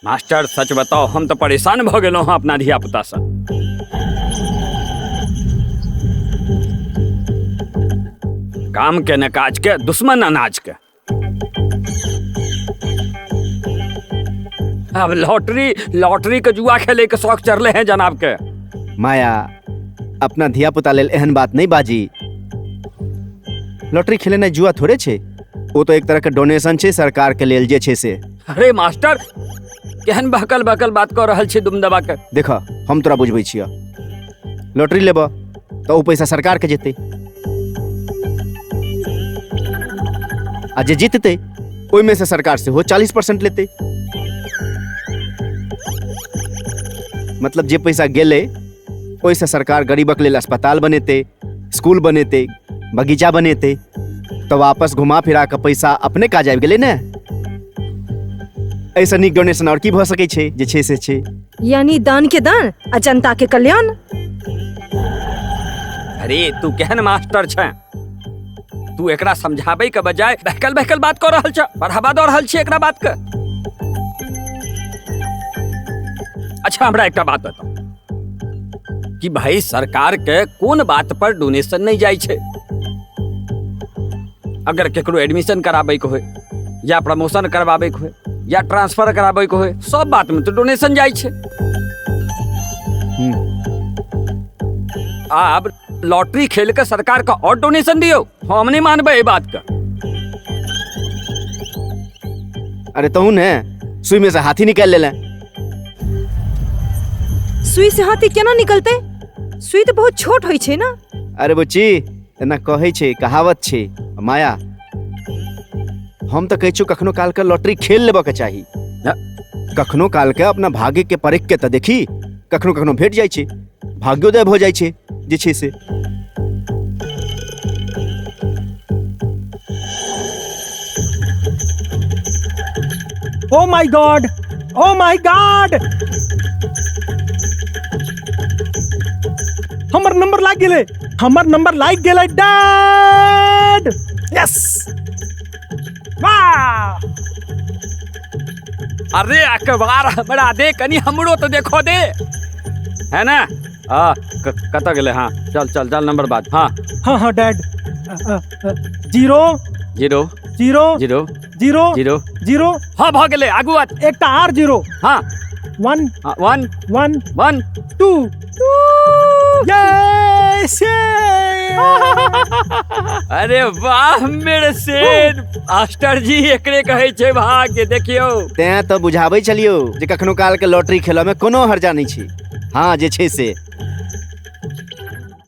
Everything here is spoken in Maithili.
मास्टर सच बताओ, हम तऽ परेशान भऽ गेलहुँ हँ अपना धिया पुतासँ। काम के ने काज के, दुश्मन अनाज के। अब लॉटरी लॉटरी के जुआ खेले के शौक चढ़ले हैं जनाब के। माया, अपना धिया पुता लेल एहन बात नहीं बाजी। लॉटरी खेलेनाइ जुआ थोड़े छै, ओ तो एक तरह के डोनेशन छै सरकार के लेल जे छै से। अरे मास्टर, केहन बहकल बहकल बात कऽ रहल छी दुम दबा के। देख, हम तोरा बुझबै छियह, लॉटरी लेबह तऽ ओ पैसा सरकार के जेतै आ जे जीततै ओहिमे से सरकार सेहो 40% लेतै। मतलब जे पैसा गेलै ओहिसँ सरकार गरीबक लेल अस्पताल बनेतै, स्कूल बनेतै, बगीचा बनेतै, तऽ वापस घुमा फिरा कऽ पैसा अपने काज आबि गेलै ने। एहिसँ नीक डोनेशन आओर की भऽ सकै छै जे छै से छै। यानी दान के दान आ जनता के कल्याण। अरे तू केहन मास्टर छै, तू एकरा समझाबै के बजाय बहकल बहकल बात कऽ रहल छ, बढ़ावा दऽ रहल छी एकरा बात के। अच्छा हमरा एकटा बात बताउ कि भाई सरकार के कोन बात पर डोनेशन नहीं जाइ छै? अगर केकरो एडमिशन कराबै के होय या प्रमोशन करवाबै के होय या ट्रांसफर कराबै के होय, सब बात में तो डोनेशन जाइ छै। आब लॉटरी खेल के सरकार का और डोनेशन दियो, हम नहीं मानबै एहि बात के। अरे तहु ने सुई में से हाथी निकाल लेले। सुई से हाथी केना निकलते? सुई तो बहुत छोट होइ छै ना। अरे बुच्ची, एना कहै छै, कहावत छै। माया, हम तऽ कहै छियौ कखनो काल के लॉटरी खेल लेबऽ के चाही। कखनो काल के अपना भाग्य के परख के तऽ देखी, कखनो कखनो भेट जाइ छै, भाग्योदय भऽ जाइ छै जे छै से। ओ my God, oh my God, हमर नंबर लाग गेलै, हमर नंबर लाग गेलै डैड। यस, वाह। अरे अखबार हमरा दे कनी, हमरो तो देखो दे, है ना? हाँ, कतऽ गेलै? हाँ चल चल चल, नंबर बात। हाँ हाँ हाँ डैड, 0 0 0 0 0 0 0। हाँ भऽ गेलै, आगू आ। एकटा आर 0। हाँ। 1। हाँ, 1। 1। 1। 2। यस! अरे वाह मेरे शेर, मास्टर जी एकरे कहै छै भाग्य। देखियौ, तें तऽ बुझाबै छलियौ जे कखनो काल के लॉटरी खेलऽ में कोनो हर्जा नहि छै। हाँ जे छै से।